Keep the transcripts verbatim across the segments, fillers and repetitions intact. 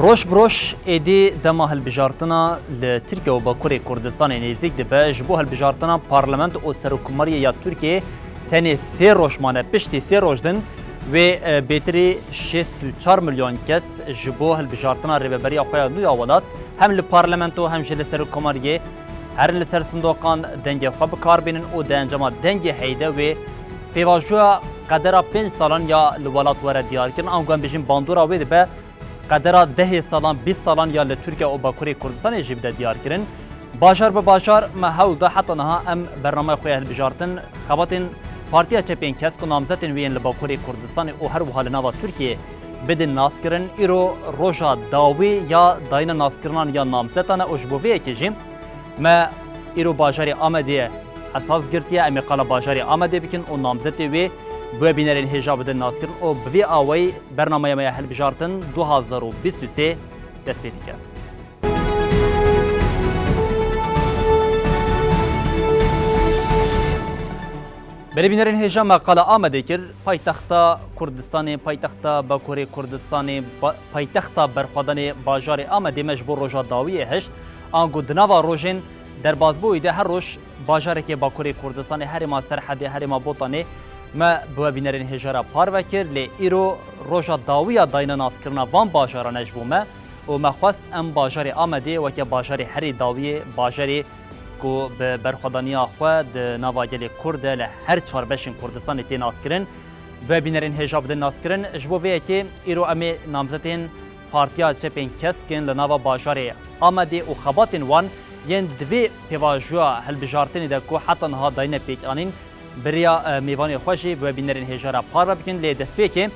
Roj bi roj êdî dema hilbijartina li Tirkiye û Bakurê Kurdistanê nêzîk dibe. Ji bo hilbijartina parlamento û serokkomariyê ya Tirkiyeyê tenê sê roj mane. Piştî sê roj din wê, e, bêtirî şêst û çar milyon kes ji bo hilbijartina rêveberiya xwe ya nû ya welat hem li parlamento hem jî li serokkomariyê herin li ser sindoqan dengê xwe bi kar bînin û di encama dengê heyde wê pêvajoya qedera pênc salan ya li welat were diyarkirin. Ango em bêjin bandora wê dibe qedera dehê salan, bîst salan ya li Tirkiye û Bakurê Kurdistanê jî bide diyarkirin. Bajar bi bajar me hewl da heta niha em bernameya xwe ya hilbijartin, xebatên Partiya Çepên Kesk û namzetên wê yên li Bakurê Kurdistanê û her wiha li nava Tirkiyeyê bidin naskirin. Îro roja dawî ya dayîna naskirinan ya namzetan e û ji bo vê yekê jî me îro bajarê Amedê esas girtiye. Em ê qala bajarê Amedê bikin û namzetê wê bi we bînerên hêja bidin naskirin û bi vî awayî bernameya me ya hilbijartin du hazar û bîst û sê dest pê dike. Belê bînerên hêja me qala Amedê kir, paytexta Kurdistanê, paytexta Bakurê Kurdistanê, ba-, paytexta berxwedanê bajarê Amedê me ji bo roja dawiyê hişt. Ango di nava rojên derbazbûyî de her roj bajarekê Bakurê Kurdistanê, herêma Serhedê, herêma Botanê me bi we bînerên hêja re parve kir, lê îro roja dawî ya dayîna naskirina van bajaran e ji bo me û me xwest em bajarê Amedê weke bajarê herî dawiyê, bajarê ku bi berxwedaniya xwe di nava gelê Kurd de li her çar beşên Kurdistanê tê naskirin, bi we bînerên hêja bidin naskirin. Ji bo vê yekê îro em ê namzetên Partiya Çepên Kesk ên li nava bajarê Amedê û xebatên wan yên di vê pêvajoya hilbijartinê de ku heta niha dayine pêkanîn, bi riya, e, mêvanê xwe jî bi we bînerên hêja re parve bikin, lê destpêkê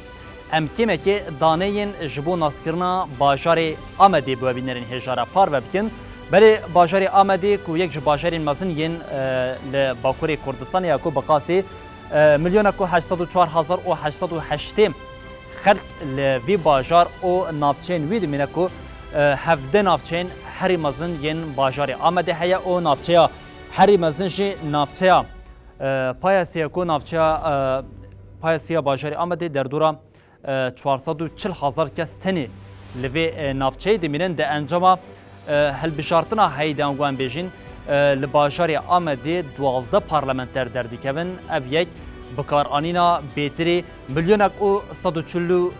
em kêmekê daneyên ji bo naskirina bajarê Amedê bi we bînerên hêja re parve bikin. Belê bajarê Amedê ku yek ji bajarên mezin yên, e, li Bakurê Kurdistanê ya ku bi qasî, e, milyonek û heşt sed û çar hezar û heşt sed û heştê xelk li vî bajar û navçeyên wî dimîne ku, e, hevdeh navçeyên herî mezin yên bajarê Amedê heye û navçeya herî mezin jî navçeya, e, Payasê ye ku navçeya, e, Payasê ya bajarê Amedê derdora, e, çar sed û çil hezar kes tenê li vê, e, navçeyê dimînin. Di encama e, hilbijartina heyî de ango em bêjin, e, li bajarê Amedê duwazdeh parlamenter derdikevin. Ev yek bikaranîna bêtirî milyonek û sed û çil û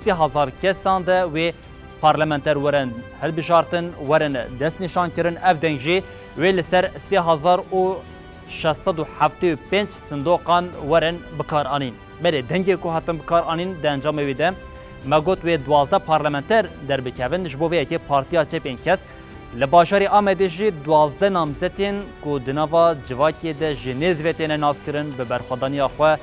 sê hezar kesan de wê parlamenter werin hilbijartin, werin destnîşankirin. Ev deng jî wê li ser sê hezar û şeş sed û heftê û pênc sindoqan werin bikaranîn. Belê, dengê ku hatin bikaranîn di encamê wê de me got wê duwazdeh parlamenter derbikevin. Ji bo vê yekê Partiya Çepên Kesk li bajarê Amedê jî duwazdeh namzetên ku di nava civakê de ji nêz ve têne naskirin, bi berxwedaniya xwe,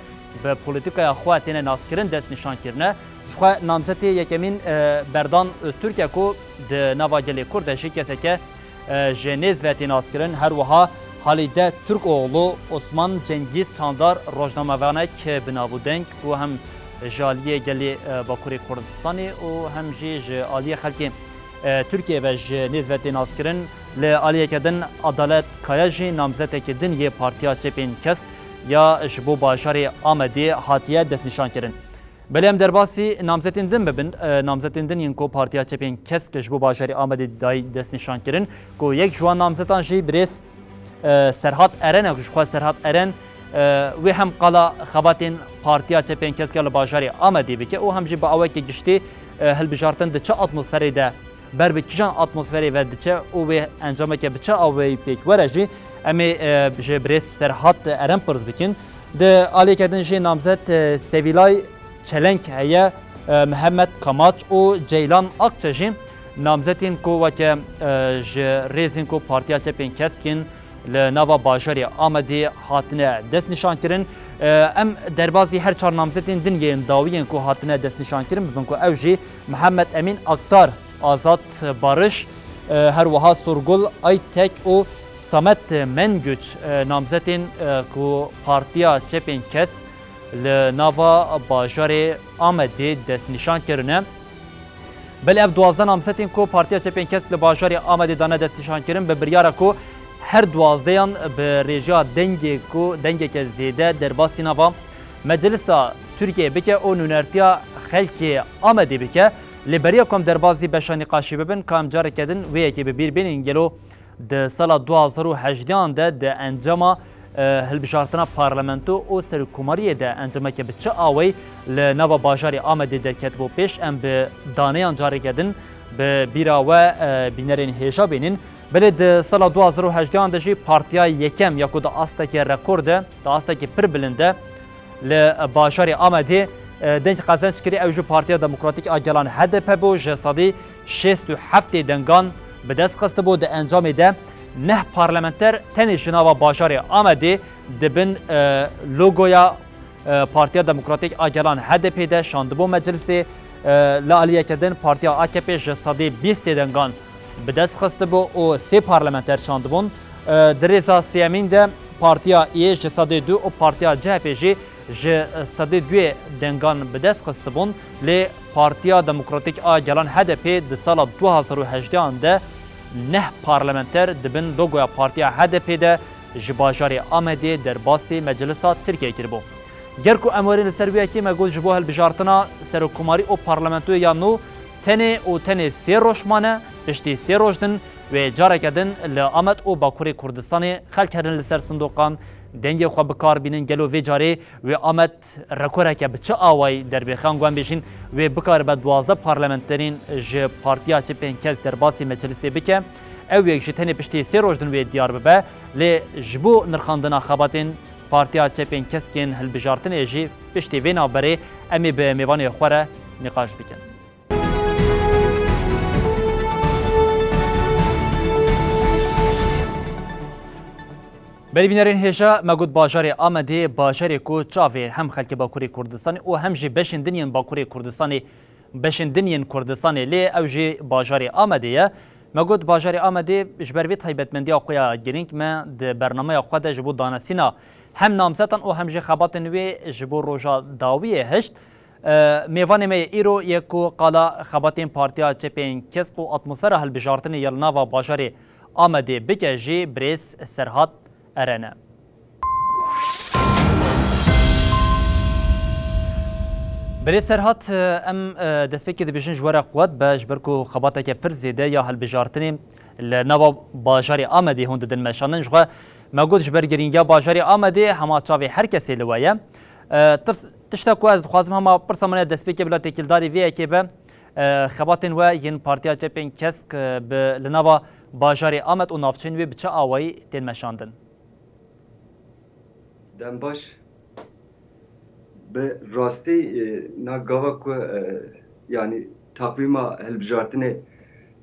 bi polîtîkaya xwe têne naskirin, destnîşan kirine. Ji xwe namzetê yekemîn, e, Berdan Öztürk e ku di nava gelê Kurd de jî keseke e, ji nêz ve tê naskirin. Her wiha Halîde Turkoğlu, Osman Cengiz Çandar, rojnamevanek bi nav û deng ku hem ji aliyê gelê, e, Bakurê Kurdistanê û hem jî ji aliyê xelkê, e, Tirkiyê ve ji nêz ve tê naskirin. Li aliyeke din Adalet Kaya jî namzeteke din yê Partiya Çepên Kesk ya ji bo bajarê Amedê hatiye destnîşankirin. Belê em derbasî namzetên din bibin. E, namzetên din yên ku Partiya Çepên Kesk ji bo bajarê Amedê dayî destnîşankirin, ku yek ji wan namzetan jî birêz, e, Serhat Eren e, ji xwe Serhat Eren, e, wê hem qala xebatên Partiya Çepên Kesk ya li bajarê Amedê bike û hem jî bi aweke giştî, e, hilbijartin di çi atmosferê de ber bi kîjan atmosferê ve diçe û wê encameke bi çi awayî pêk were jî em ê, e, ji birêz Serhat Eren pirs bikin. Di aliyeke din jî namzet, e, Sevilay Çelenk heye, e, Mihemed Kamaç û Ceylan Akçe jî namzetên ku weke, e, ji rêzên ku Partiya Çepên Kesk ên li nava bajarê Amedê hatine destnîşankirin. E, em derbazî her çar namzetên din yên dawî yên ku hatine destnîşankirin bibin ku ew jî Mihemed Emîn Aktar, Azad Barış, e, her wiha Sorgul Aytek û Samet Mengüç, e, namzetên, e, ku Partiya Çepên Kesk li nava bajarê Amedê destnîşan kirine. Belê ev duwazdeh namzetên ku Partiya Çepên Kesk li bajarê Amedê dane destnîşankirin, bi biryara ku her duwazdeyan bi rêjeya dengê ku dengeke zêde derbasî nava Meclisa Tirkiyeyê bike û nûnertiya xelkê Amedê bike, Lê beriya ku em derbasî beşa nîqaşê bibin, ka em careke din wê yekê bi bîr bênin, gelo di sala du hazar û hejdeh de di encama, e, hilbijartina parlamento û serokkomariyê de encameke bi çi awayî li nava bajarê Amedê derketibû pêş, em bi daneyan careke din bi bîra we, e, bînerên hêja bênin. Belê di sala du hazar û hejdeh de jî partiya yekem ya ku di asteke rekor de, di asteke pir bilind de, li bajarê Amedê, e, deng qezenc kirî, ew jî Partiya Demokratîk a Gelan H D P bû, ji sedî şêst û heftê dengan bi dest xistibû. Di encamê de neh parlamenter tenê ji nava bajarê Amedê di bin, e, logoya, e, Partiya Demokratîk a Gelan H D P de şandibû meclisê. E, li aliyeke din Partiya A K P ji sedî bîstê dengan bi dest xistibû û sê parlamenter şandibûn. E, di rêza sêyemîn de Partiya Iyê ji sedê du û Partiya C H P jî ji sedê duyê dengan bi dest xistibûn, lê Partiya Demokratîk a Gelan H D P di sala du hazar û hejdeh de neh parlamenter di bin logoya Partiya H D P de ji bajarê Amedê derbasî Meclisa Tirkiyê kiribû. Ger ku em werin li ser wê yekê, me got ji bo hilbijartina serokkomarî û parlamentoyê ya nû tenê û tenê sê roj mane, piştî sê roj din wê careke din li Amed û Bakurê Kurdistanê xelk herin li ser sindoqan, dengê xwe bi kar bînin. Gelo vê carê wê Amed rekoreke bi çi awayî derbixe? Ango em bêjin wê bikaribe duwazdeh parlamenterên ji Partiya Çepên Kesk derbasî meclisê bike. Ew yek jî tenê piştî sê roj din wê diyar bibe, lê ji bo nirxandina xebatên Partiya Çepên Kesk ên hilbijartinê jî piştî vê navberê em ê bi mêvanê xwe re nîqaş bikin. Belê bînerên hêja, me got bajarê Amedê, bajarê ku çavê hem xelkê Bakurê Kurdistanê û hem jî beşên din yên Bakurê Kurdistanê, beşên din yên Kurdistanê lê ew jî bajarê Amedê ye. Me got bajarê Amedê ji ber vê taybetmendiya xwe ya girîng me di bernameya xwe de ji bo danesîna hem namzetan û hem jî xebatên wê ji bo roja dawiyê hişt. E, mêvanê me yê îro yê ku qala xebatên Partiya Çepên Kesk û atmosfera hilbijartinê ya li nava bajarê Amedê bike jî birêz Serhat Eren e. Birêz Serhat, e, em, e, destpêkê dibêjin ji we re quwet be, ji ber ku xebateke pir zêde ya hilbijartinê li nava bajarê Amedê hûn didin meşandin. Ji xwe me got ji ber girîngiya bajarê Amedê hema çavê her kesê li we ye. E, tirs, tişta ku ez dixwazim hema pirsa min e destpêkê bila têkildarî vê yekê be, e, xebatên we yên Partiya Çepên Kesk, e, bi, li nava bajarê Amed û navçeyên wê bi çi awayî tên meşandin? Dem baş. Bi rastî, e, na gava ku, e, yanî taqwîma hilbijartinê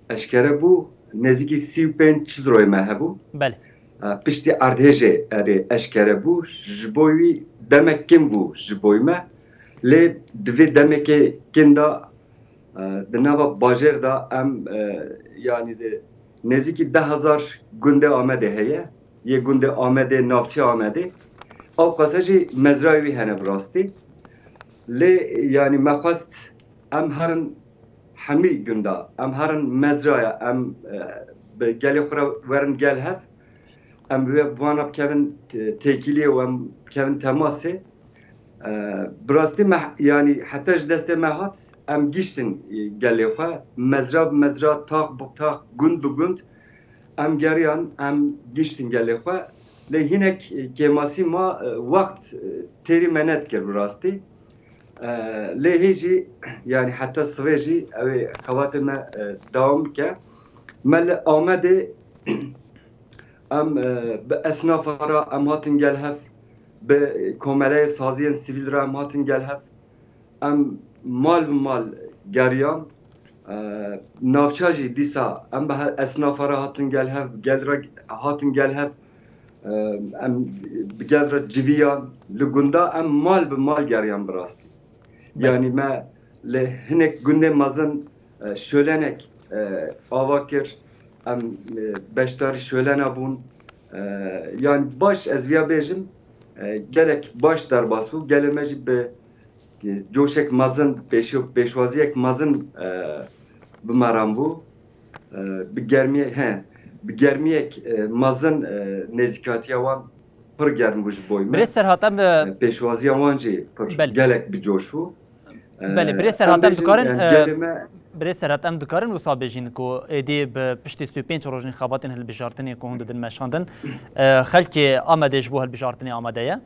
eşkere bû, nêzîkî sî û pênc çil royê me hebû. Belê. E, piştî erdhêjê erê eşkere bû, ji bo wî demek kin bû ji bo me. Lê di vê demekê kin de E, di nava bajêr de em, e, yanî di nêzîkî deh hezar gundê Amedê heye. Yê gundê Amedê, navçeya Amedê. Ew qase jî mezrayê wî hene bi rastî. Lê, yanî me xwest em herin hemî gunda, em herin mezraya, em, e, bi gelê xwe re werin gel hev. Em bi wana bikevin te-, têkiliyê û em bikevin temasê. E, bi rastî me, yanî heta ji destê me hat, em giştin, e, gelê xwe, mezra bi mezra, tax bi tax, gund bi gund, em geriyan, em giştin gelê xwe. Lê hinek, e, kêmasî ma, e, wext, e, têrî me nedikir bi rastî. E, lê hê jî, yanî heta sivê jî ew ê xebatê me, e, dewam bike. Me li Amedê Em, e, bi esnafa re em hatin gel hev, bi komeleyê saziyên sivîl re em hatin gel hev. Em mal bi mal geriyan. E, navça jî dîsa em bi he-, esnafa re hatin gel hev, gel re hatin gel hev. E, em bi gel re civiyan. Li gunda em mal bi mal geriyan bi rastî. Belê. Yanî me li hinek gundê mezin, e, şolenek, e, ava kir. Em, e, beşdarî şolena bûn. E, yanî baş ez viya bêjim, e, gelek baş derbas bû. Gelê me jî bi, e, coşek mezin, pêşo-, pêşwaziyek mezin, e, bi me re bû. E, bi germiyek, he, bi germiyek, e, mezin, e, nêzîkatiya wan pir germ bû ji bo me. Birêz Serhat, em, e, E, pêşwaziya wan jî pir Belê. gelek bi coş bû. E, Belê, birêz em Serhat, em bêjin, dikarin, yani, e, gelê me Birêz Serhat, em dikarin wisa bêjin ku êdî bi piştî sî û pênc rojên xebatên hilbijartinê ku hûn didin meşandin, e, xelkê Amedê ji bo hilbijartinê amade ye?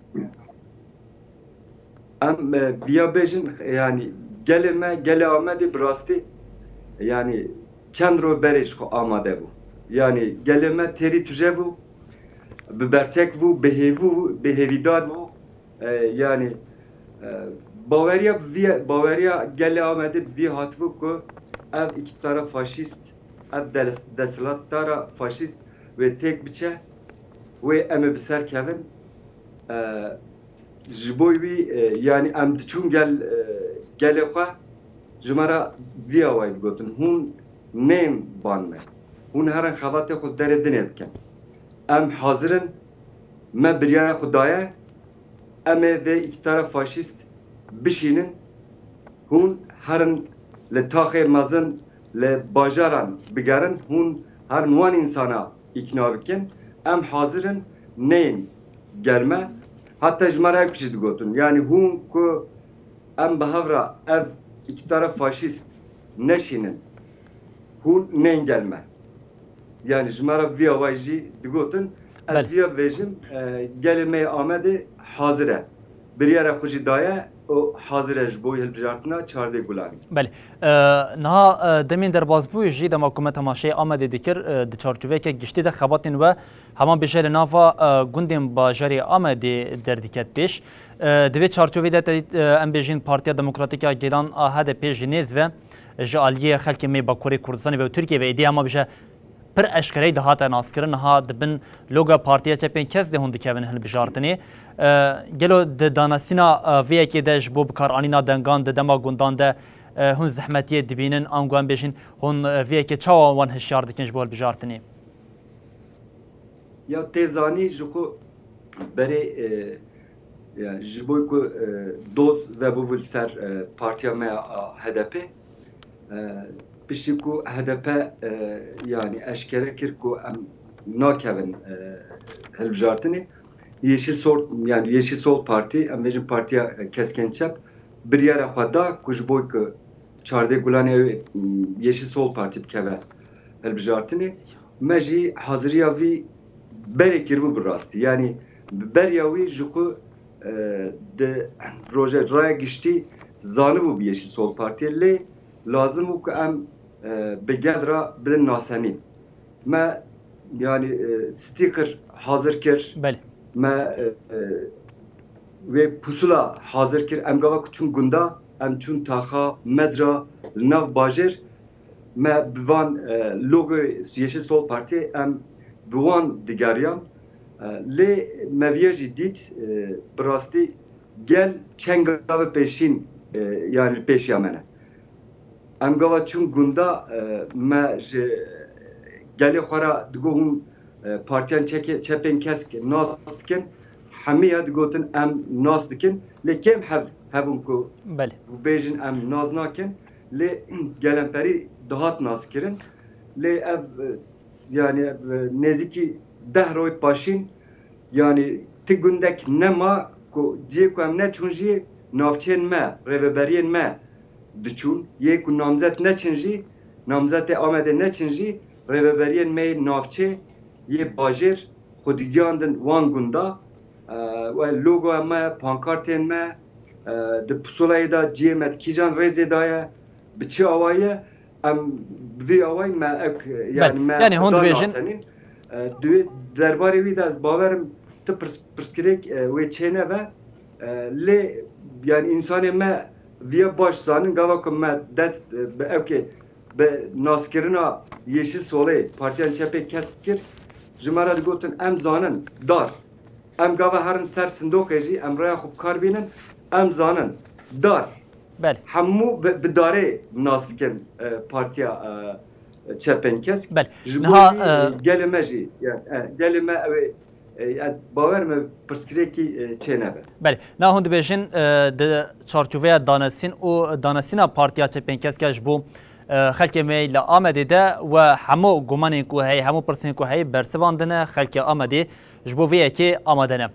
Em, e, biya bêjin, yanî gelê me, gelê Amedê bi rastî, yanî çend roj berê ji xwe amade bû. Yanî gelê me têrî tuje bû, bi bertek bû, bi hêvû, bi hêvîdar bû. E, yanî, e, baweriya bi vî, baweriya gelê Amedê bi vî hatibû ku ev îktidara faşîst, ev des-, desthilatdara faşîst wê têk biçe, wê em ê bi ser kevin. E, ji bo wî, e, yanî em diçûn gel, e, gelê xwe, ji me re vî awayî digotin, hûn neyên ban me. Hûn herin xebatê xwe derê dinê bikin. Em hazir in, me biryara xwe daye, em ê vê îktidara faşîst bişînin. Hûn herin li taxê mezin, li bajaran bigerin, hûn herin wan însana îkna bikin. Em hazir in neyên gel me. Heta ji me re ew jî digotin. Yanî hûn ku em bi hev re ev îktidara faşîst neşînin, hûn neyên gel me. Yanî ji me re vî awayî jî digotin. Ez Belê. Vîya bêjim, e, gelê me yê Amedê hazir e. Biryara xwe jî daye û hazir e ji bo hilbijartina çardeh Gulanê. Belê. E, niha, e, demên derbasbûyî jî dema ku me temaşeyê Amedê dikir, e, di çarçoveyeke giştî de xebatên we heman bêje li nava, e, gundên bajarê Amedê derdiket pêş. E, di vê çarçovê de te, e, em bêjin Partiya Demokratîk ya Gelan a H D P ji nêz ve ji aliyê xelkê me yê Bakurê Kurdistanê ve û Tirkiyê ve êdî hema bêje pir eşkereyî dihate naskirin, niha di bin loga Partiya Çepên Kesk de hûn dikevin hilbijartinê. E, gelo di danasîna, e, vê yekê de ji bo bikaranîna dengan di dema gundan de, e, hûn zehmetiyê dibînin, ango em bêjin hûn, e, vê yekê çawa wan hişyar dikin ji bo hilbijartinê? Ya tê zanî ji xwe berê, e, ya ji bo ku, e, doz vebûbû li ser, e, partiya me ya, a, H D P, e, piştî ku H D P, e, yanî eşkere kir ku em nakevin, e, hilbijartinê, Yeşil Sol, yanî Yeşil Sol Partî, em bêjin Partiya, e, Keskên Çep, biryara xwe da ku ji bo ku çardeh Gulanê ew, e, Yeşil Sol Partî bikeve hilbijartinê. Me jî haziriya vî berê kiribû bi rastî. Yanî bi beriya wî ji xwe, e, di roje raya giştî zanibû bi Yeşil Sol Partiyê, lê lazim bû ku em, e, bi gel re bidin nasenîn. Me, yanî, e, sticker hazir kir. Belê. Me, e, e, wê pusula hazir kir. Em gava ku çûn gunda, em çûn taxa, mezra, li nav bajêr. Me bi van, e, logoyê Yeşil Sol Partiyê em bi wan digeriyan. E, lê me viya jî dît, e, bi rastî gel çend gavê pêşîn, e, yanî li pêşiya me ne. Em gava çûn gunda, e, me ji gelê xwe re digo hûn, e, partiyan çekê-, çepên kesk nas dikin. Hemiya digotin em nas dikin. Lê kêm hev, hebûn ku Belê. bêjin em nas nakin. Lê gelemperî dihat naskirin. Lê ev, e, yanî ev, e, nêzîkî deh roj paşîn, yanî ti gundek nema ku cihê ku em neçûn jî navçeyên me, rêveberiyên me diçûn. Yê ku namzet neçin jî, namzetê Amedê neçin jî, rêveberiyên me yê navçe, yê bajêr xwe digiyandin wan gunda. E, we logoya me, pankartên me, e, di pusulayê de cihê me di kîjan rêzê de ye, bi çi awayî ye, em bi vî awayî me ek, Belê. yanî me Yanî hûn xwe dibêjin nasenîn. E, di wê derbarê wî de ez bawerim ti pirs-, pirsgirêk, e, wê çênebe. E, lê yanî însanê me viya baş zanin, gava ku me dest, e, bi ewkê bi naskirina Yeşil Solê, partiyan çepê kesk kir, ji me re digotin, em zanin, dar. Em gava herin ser sindoqê jî, em raya xwe bi kar bînin, em zanin, dar. Belê. Hemû bi, bi darê nas dikin, e, partiya, e, çepên kesk. Belê. Ji bo Niha, wî, e, e, gelê me jî, yani, e, gelê me ew ê, e, yani, bawer me pirsgirêkî, e, çênebe. Belê. Niha hûn dibêjin, e, di çarçoveya danesîn û danesîna partiya çepên kesk e ji bo, e, xelkê me li Amedê de we hemû gumanên ku heye, hemû pirsên ku heye bersivandine, xelkê Amedê ji bo vê yekê amade ne.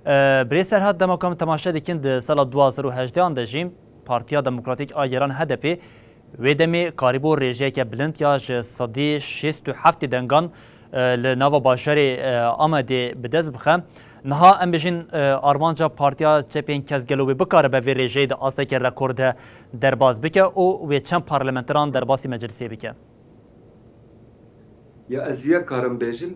E, Birêz Serhat, dema ku em temaşe dikin, di sala du hazar û hejdehan de jî Partiya Demokratîk a Gelan, H D P, Wê demê karîbû rêjeyeke bilind ya ji sedî şêst û heftê dengan, e, li nava bajarê, e, Amedê bi dest bixe. Niha em bêjin, e, armanca Partiya Çepên Kesk gelo wê bikaribe vê rêjeyê di asteke rekor de derbas bike û wê çend parlamenteran derbasî meclisê bike? Ya ez viya karim bêjim,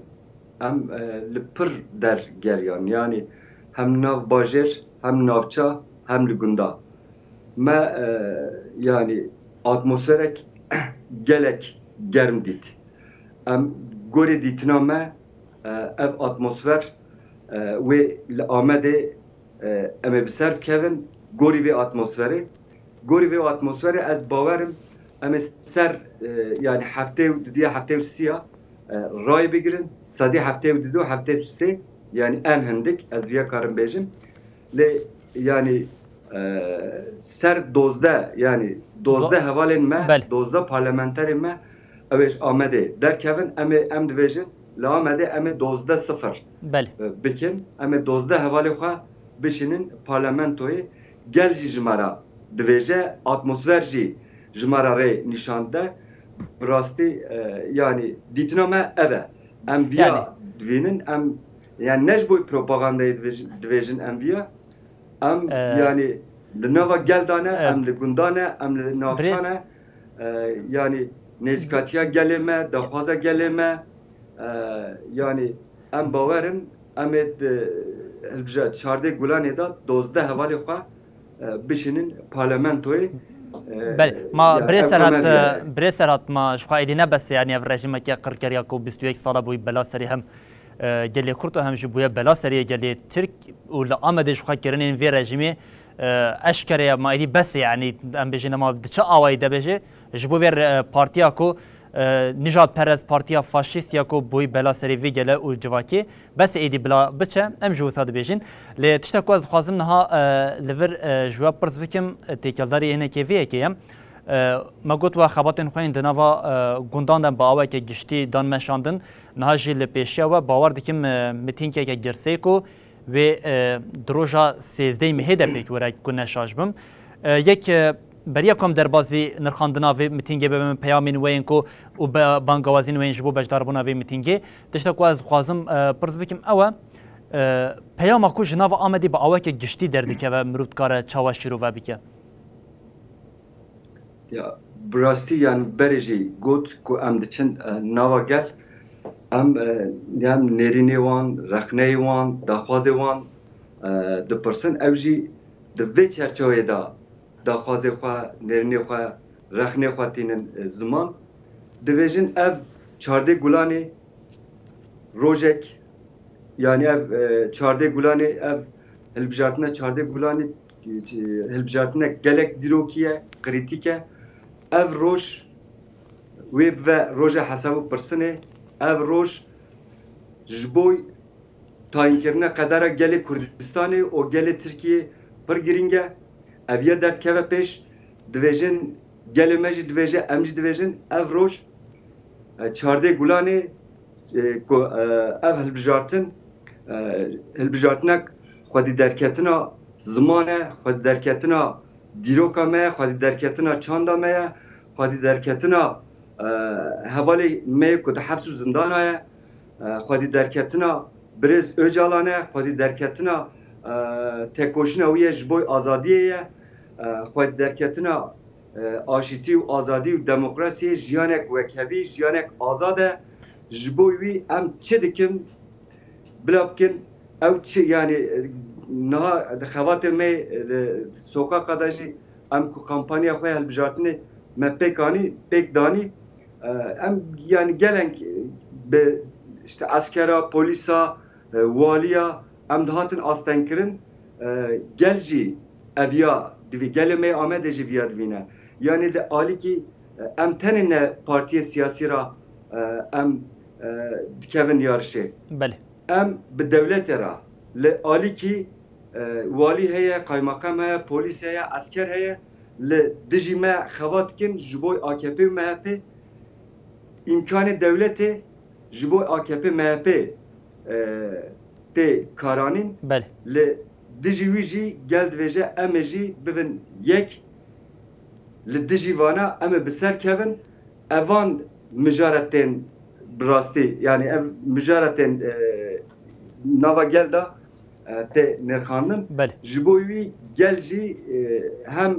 em, e, li pir der geriyan. Yanî hem nav bajêr, hem navça, hem li gunda. Me, e, yanî atmosferek gelek germ dît. Em gorê dîtina me, e, ev atmosfer, e, wê li Amedê, e, em ê bi ser bikevin gorî vê atmosferê. Gorî vê atmosferê ez bawerim em ê ser, e, yanî heftê û didiya heftê û siya, e, rayê bigirin. Sedî heftê û didu, heftê û sê, yanî en hindik ez viya karim bêjim. Lê yanî, e, ser dozdeh, yanî dozdeh hevalên me, Belê. dozdeh parlamenterên me, ew ê ji Amedê derkevin, em ê, em dibêjin, li Amedê em ê dozdeh sifir, Belê. e, bikin. Em ê dozdeh hevalê xwe bişînin parlamentoyê. Gel jî ji me re dibêje, atmosfer jî ji me re rê nîşan dide. Bi rastî, e, yanî dîtina me ev e. Em viya Yanî dibînin, em, yanî ne ji bo propagandayê dibêjin, dibêjin em viya. Em, E, yanî li nava gel de ne, e, em li gundan e, em li navçan birêz- e. E, yanî nêzîkatiya gelê me, daxwaza gelê me, e, yanî em bawer in, em ê di hilbija çardê Gulanê de dozdeh hevalê xwe, e, bişînin parlamentoyê. E, Belê, ma ya, birêz ev Serhat, hema e, birêz Serhat, ma ji xwe êdî ne bes e, yanî ev rejîmeke qirkeriya ku bîst û yek sala bûyî bela serê hem, e, gelê Kurd û hem jî bûye bela serê gelê Tirk û li Amedê ji xwe kirinên vê rejîmê, e, eşkere ye, ma êdî bes e, yanî em bêjin, ma di çi awayî de bêje, ji bo vê re-, partiya ku, e, nijadperest, partiya faşîst ya ku bûyî bela serê vê gele û civakê, bes êdî bila biçe, em jî wisa dibêjin. Lê tişta ku ez dixwazim niha, e, li vir, e, ji we pirs bikim, e, têkeldarî hinekê vê yekê ye. E, me got we xebatên xwe yên di nava, e, gundan de bi aweke giştî dan meşandin. Niha jî li pêşiya we bawer dikim, e, mitîngeke girsê ku wê, e, di roja sêzdehê mehê de pêk were ku ne şaş bim. E, yek, e, beriya ku em derbazî nirxandina vê mitîngê bibin, peyamên we yên ku û be-, bangawazîn we yên ji bo beşdarbûna vê mitîngê, tişta ku ez dixwazim, e, pirs bikim ew e, e, peyama ku ji nava Amedê bi aweke giştî derdikeve, mirov dikare çawa şîrove bike? Ya, bi rastî, yan berê jî got ku em diçin, e, nava gel, em, e, yan nêrînê wan, rexneyê wan, daxwazê wan, e, dipirsin. Ew jî di vê çerçeveyê de daxwazê xwe, nêrînê xwe, rexnê xwe tînin, e, ziman. Dibêjin ev çardê Gulanê rojek, yanî ev, e, çardê Gulanê, ev hilbijartina çardê Gulanê, e, hilbijartinek gelek dîrokî ye, krîtîk e. Ev roj wê bibe roja hesab û pirsinê. Ev roj ji bo tayînkirina qedera gelê Kurdistanê û gelê Tirkiyê pir girîng e. Ev ya derdikeve pêş, dibêjin, gelê me jî dibêje, em jî dibêjin, ev roj, e, çardê Gulanê, e, ku, e, ev hilbijartin, e, hilbijartinek xwedî derketina ziman e, xwedî derketina dîroka me ye, xwedî derketina çanda me ye, xwedî derketina, e, hevalê me ye ku di heps û zindana ye, e, xwedî derketina birêz Ocalan e, xwedî derketina, e, tekoşîna wî ye ji bo azadiyê ye, e, xwedî derketina, e, aşîtî û azadî û demokrasiyê, jiyanek wekhevî, jiyanek azad e. Ji bo wî em çi dikin, bila bikin, ew çi, yanî, e, niha di xebatê me, e, di soqaqa de jî em ku kampanya xwe ya hilbijartinê me pêk anî, pêk danî, e, em, yanî, gelek, e, bi, işte, eskera, polîsa, e, waliya, em dihatin astengkirin, e, gel jî eviya divî, gelê me yê Amedê jî viya divîne. Yanî di alîkî, e, em tenê ne partiyê siyasî ra, e, em, e, dikevin yarişê. Belê. Em bi dewletê ra, li alîkî, e, walî heye, qaymeqam heye, polîs heye, esker heye, li dijî me xebat dikin ji bo A K P û M H P. Îmkanê dewletê ji bo A K P M H P, e, tê karanîn. Belê. Li dijî wî jî gel divêje em ê jî bibin yek, li dijî vana em ê bi ser kevin, evan mijara tên bi rastî, yani ev mijara tên, e, nava gel de, e, tê nirxandin. Belê. Ji bo wî gel jî, e, hem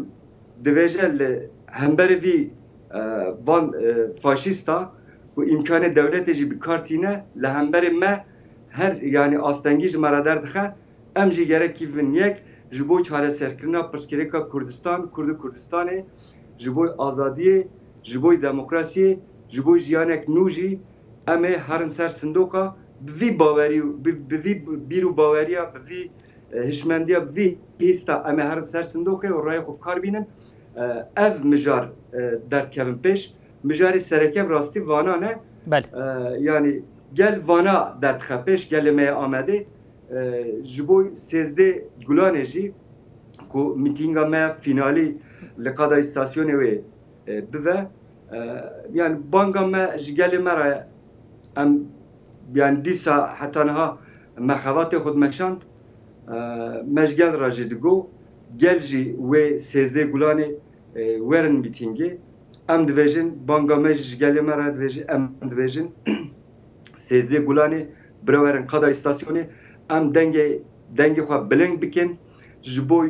divêje li hemberî vî, e, van, e, faşîsta ku îmkanê dewletê jî bi kar tîne, li hemberî me her, yani astengî ji me re derdixe, em jî gerekî bin yek ji bo çareserkirina pirsgirêka Kurdistan, Kurd û Kurdistanê, ji bo azadiyê, ji bo demokrasiyê, ji bo jiyanek nû jî em ê herin ser sindoqa bi vî bawerî û bi, bi vî bîr û baweriya, bi vî, e, hişmendiya, bi vî hîsta em ê herin ser sindoqê û rayê xwe bi kar bînin. E, ev mijar, e, derdkevin pêş. Mijarê sereke bi rastî vana ne. Belê. E, yani gel vana derdixe pêş, gelê me yê Amedê. E, ji bo sêzdeh Gulanê jî ku mîtînga me ya fînalî li qada îstasyonê wê, e, bive. E, yani banga me ji gelê me re, em, yani dîsa heta niha me xebatê xwe dimeşand. E, me ji gel re jî digot, gel jî wê sêzdeh Gulanê, e, werin mîtîngê. Em dibêjin, banga me jî ji gelê me re dibêjin, em dibêjin, sêzdeh Gulanê bira werin qada îstasyonê, em dengê, dengê xwe bilind bikin, ji bo,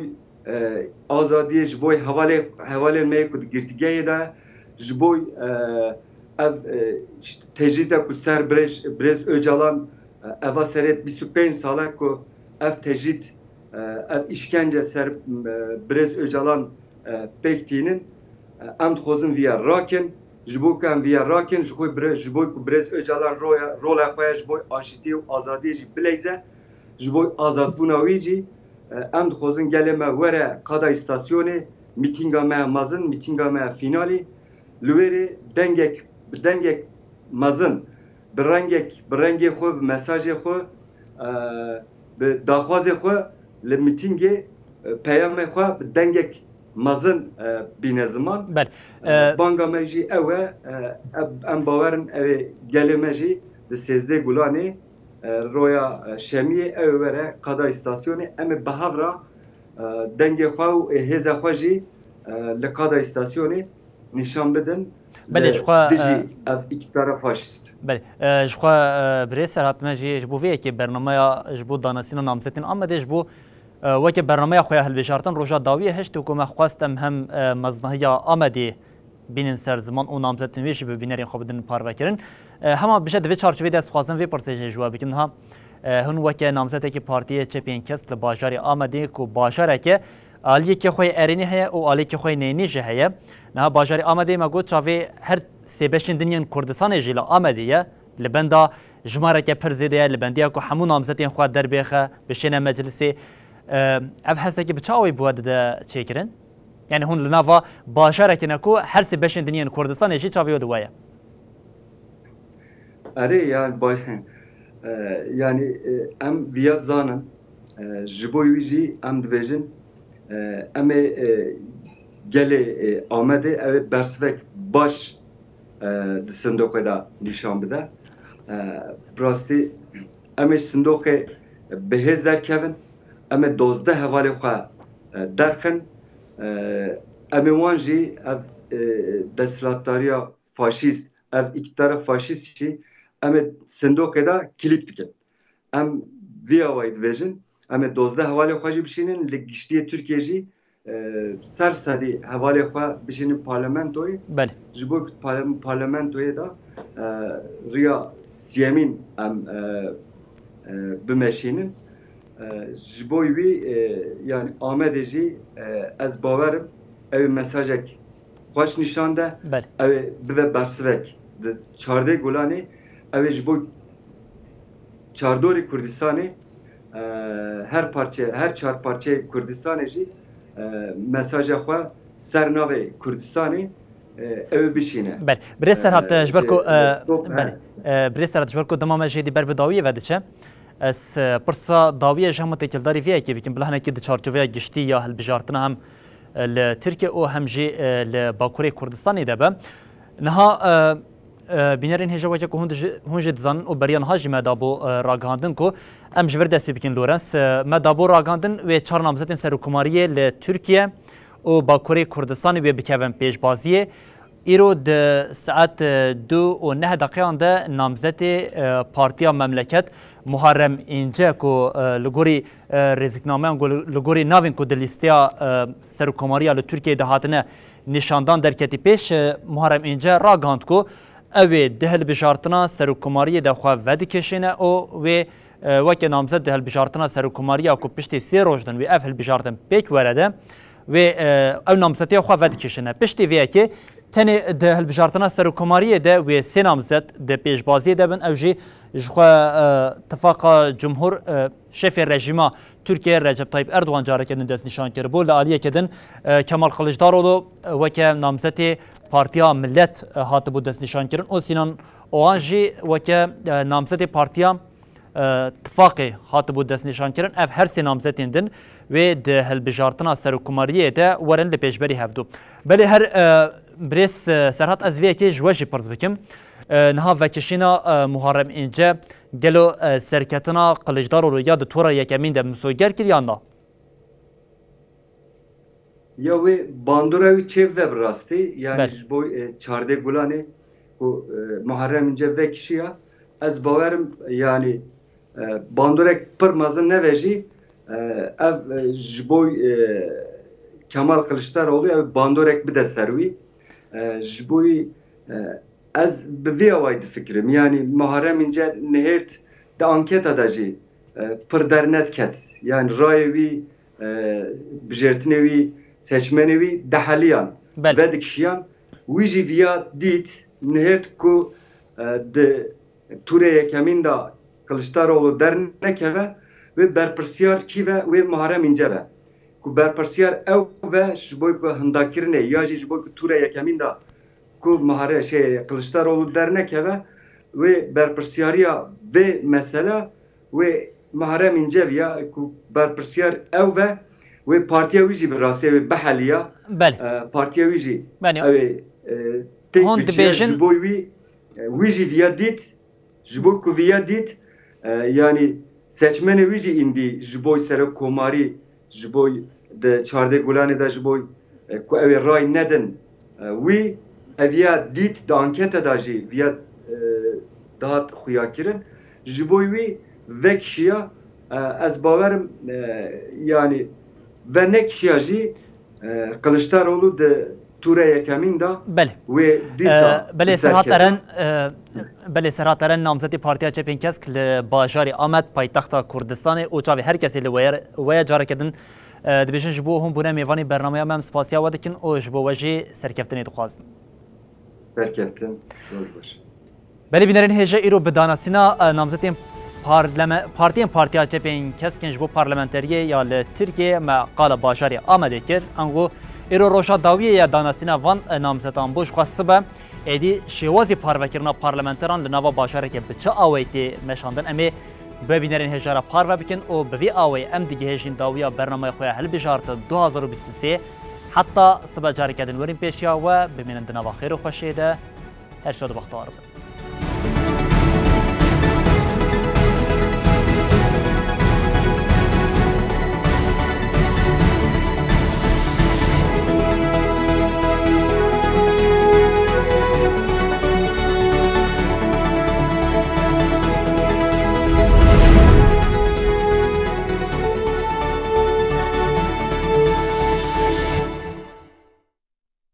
e, azadiyê, ji bo hevalê, hevalên me yê ku di girtîgehê de, ji bo, e, ev, e, tecrîda ku ser birêz, birêz Ocalan, e, eva serê bîst û pênc sal e ku ev tecrîd, e, ev îşkence ser, e, birêz Ocalan, e, pêk tînin. E, em dixwazin viya rakin. Ji bo ku em viya rakin, ji xwe bire-, ji bo ku birêz Ocalan roya, rola xwe ya ji bo aşîtî û azadiyê jî bileyze, ji bo azadbûna wî jî, e, em dixwazin gelê me were qada îstasyonê, mîtînga me ya mezin, mîtînga me ya fînalî, li wê rê dengek, bi dengek mezin, bi rengek, bi rengê xwe, bi mesajê xwe, e, bi daxwazê xwe li mîtîngê, e, peyamê xwe bi dengek mezin, e, bîne ziman. Belê. E, e, banga me jî ew e, e, em, em bawer in ew ê gelê me jî di sêzdeh Gulanê, e, roya, e, şemiyê ew ê were qada îstasyonê, em ê bi hev re, e, dengê xwe û ê hêza xwe jî, e, li qada îstasyonê nîşan bidin. Belê, ji xwe, dijî, e, ev îktidara faşîst. Belê, e, ji xwe, e, birêz Serhat, me jî ji bo vê yekê bernameya ji bo danasîna namzetên Amedê ji bo, e, weke bernameya xwe ya hilbijartin roja dawiyê hişt û ku me xwest em hem, e, meznahiya Amedê bînin ser ziman û namzetên wê jî bi bînerên xwe bidin parvekirin. E, hema bije di vê çarçovê de ez dixwazim vê pirsê jî ji we bikim. Niha, e, hûn weke namzetekî Partiyê Çepên Kesk li bajarê Amedê ku bajareke aliyekê xwe yê erênî heye û aliyekê xwe yê neyînî jî heye. Niha bajarê Amedê me got çavê her sê beşên din yên Kurdistanê jî li Amedê ye. Li benda jimareke pir zêde ye, li bendiya ku hemû namzetên xwe derbêxe, bişêne meclisê. E, ev hestekî bi çi awayî bi we dide çêkirin? Yani hûn li nava bajarekê ne ku her sê beşên din yên Kurdistanê jî çavê we di we ye. Erê, yani baş, e, yani, e, em viya zanin, e, ji bo wî jî em dibêjin, e, em ê, e, gelê, e, Amedê ew ê bersivek baş, e, di sindoqê de nîşan bide. E, bi rastî em ê ji sindoqê bi hêz derkevin, em ê dozdeh hevalê xwe, e, derxin, e, em ê wan jî ev, e, desthilatdariya faşîst, ev îktidara faşîst jî em ê sindoqê de kilît bikin. Em vî awayî dibêjin, em ê dozdeh hevalê xwe jî bişînin, li giştiyê Tirkiyê jî, e, ser sedî hevalê xwe bişînin parlamentoyê. Belê. Ji bo ku parlam-, parlamentoyê de, e, riya siyemîn em, e, e, bimeşînin. E, ji bo wî, e, yani Amedê jî, e, ez bawer im ew ê mesajek xweş nîşan de, Belê. Ew ê bibe bersivek di çardeh Gulanê, ew ê ji bo çardorê Kurdistanê, e, her parçe, her çar parçeyê Kurdistanê jî, e, mesaja xwe ser navê Kurdistanê, e, ew ê bişîne. Belê. Birêz Serhat, e, ji ber ku, e, e, top, belê. E, Birêz Serhat, ji ber ku dema me jêdî ber bi dawiyê ve diçe, ez, e, pirsa dawiyê ji hemû têkildarî vê yekê bikim, bila hinekî di çarçoveya giştî ya hilbijartina hem, e, li Tirkiye û hem jî, e, li Bakurê Kurdistanê de be. Niha, e, e, bînerên hêja weke ku hûn dij-, hûn jî dizanin û beriya niha jî me dabû, e, ragihandin ku em ji vir dest pê bikin, Lorenz. E, me dabû ragihandin wê çar namzetên serokkomariyê li Tirkiye û Bakurê Kurdistanê wê bikevin pêşbaziyê. Îro di saet, e, du û neh deqeyan de namzetê, e, Partiya Memleket Muharrem Înce ku, e, li gorî, e, rêziknameyan ku li, li gorî navên ku di lîsteya, e, serokkomariya li Tirkiyeyê de hatine nîşandan derketî pêş, e, Muharrem Înce ragihand ku ew ê di hilbijartina serokkomariyê de xwe vedikişîne û wê, e, weke namzet di hilbijartina serokkomariya ku piştî sê roj din wê ev hilbijartin pêk were de, wê, e, ew namzetiya xwe vedikişîne. Piştî vê yekê tenê di hilbijartina serokkomariyê de wê sê namzet di pêşbaziyê de bin, ew jî ji xwe, e, tifaqa cumhur, e, şefê rejîma Tirkiye Recep Tayyip Erdogan careke din destnîşan kiribû. Li aliyeke din, e, Kemal Kılıçdaroğlu, e, weke namzetê Partiya Millet, e, hatibû destnîşankirin û Sinan Oğan jî weke, e, namzetê Partiya, e, Tifaqê hatibû destnîşankirin. Ev her sê namzetên din wê di hilbijartina serokkomariyê de werin li pêşberî hevdû. Belê her, e, birêz, e, Serhat, ez vê yekê ji we jî pirs bikim. E, niha vekişîna, e, Muharrem Înce gelo, e, serketina Kılıçdaroğlu ya di tura yekemîn de misoger kir yan na? Ya wê bandora wî çê bibe bi rastî, yanî Belê. ji bo, e, çardeh Gulanê ku, e, Muharrem Înce vekişiya, ez bawerim, yanî, e, bandorek pir mezin nebe jî, e, ev, e, ji bo, e, Kemal Kılıçdaroğlu ew bandorek bide ser wî. E, ji bo wî, e, Ez bi vî awayî difikirim. Yanî Muharrem Înce nihêrt di anketa de jî, e, pir dernediket. Yanî rayê wî, e, bijêrtinê wî, seçmenê wî diheliyan, Belê. vedikişiyan. Wî jî viya dît, nihêrt ku, e, di tûrê yekemîn de Kiliçdaroğlu dernekeve, wê berpirsiyar kî ve, wê Muharrem Înce ve. Ku berpirsiyar ew ve ji bo ku hindakirinê ya jî ji bo ku tûrê yekemîn de ku Muharre-, şey, Kiliçdaroğlu dernekeve, wê berpirsiyariya vê mesela wê Muharrem Înce viya ku berpirsiyar ew ve, wê partiya wî jî bi rastî wê biheliya. Belê. E, partiya wî jî Belê. ew ê, e, têk Hûn biçiya dibêjin ji bo wî, e, wî jî viya dît, ji bo ku viya dît, e, yanî seçmenê wî jî îndî ji bo serokkomarî, ji bo di çardeh Gulanê de ji bo, e, ku ew ê ray nedin, e, wî eviya dît di ankete de jî viya, e, dihat xuyakirin. Ji bo wî vekişiya, e, ez bawerim, e, yanî venekişiya jî, e, Kiliçdaroğlu di tûre yekemîn de Belê. wê dîsa E, belê, bi ser Serhat kete. Eren, e, belê, Serhat Eren, namzetê Partiya Çepên Kesk li bajarê Amed, paytexta Kurdistanê û çavê her kesê li we ye, we ye. Careke din, e, dibêjin ji bo hûn bûne mêvanê bernameya me, em spasiya we dikin û ji bo we jî serkeftinê dixwazin. Serkeftin, roj baş. Belê bînerên hêja, îro bi danasîna, e, namzetên parlame-, partiyên Partiya Çepên Keskên ji bo parlamenteriyê ya li Tirkiyeyê me qala bajarê Amedê kir. Ango îro roja dawiyê ye danasîna van, e, namzetan bû. Ji xwe sibe êdî şêwazî parvekirina parlamenteran li nava bajarekê bi çi awayî tê meşandin? Em ê bi bînerên hêja re parve bikin û bi vî awayî em digihêjin dawiya bernameya xwe ya hilbijartin du hazar û bîst û sê. Heta sibe careke din werin pêşiya we, bimînin di nava xêr û xweşiyê de. Her şad û bextewar bin.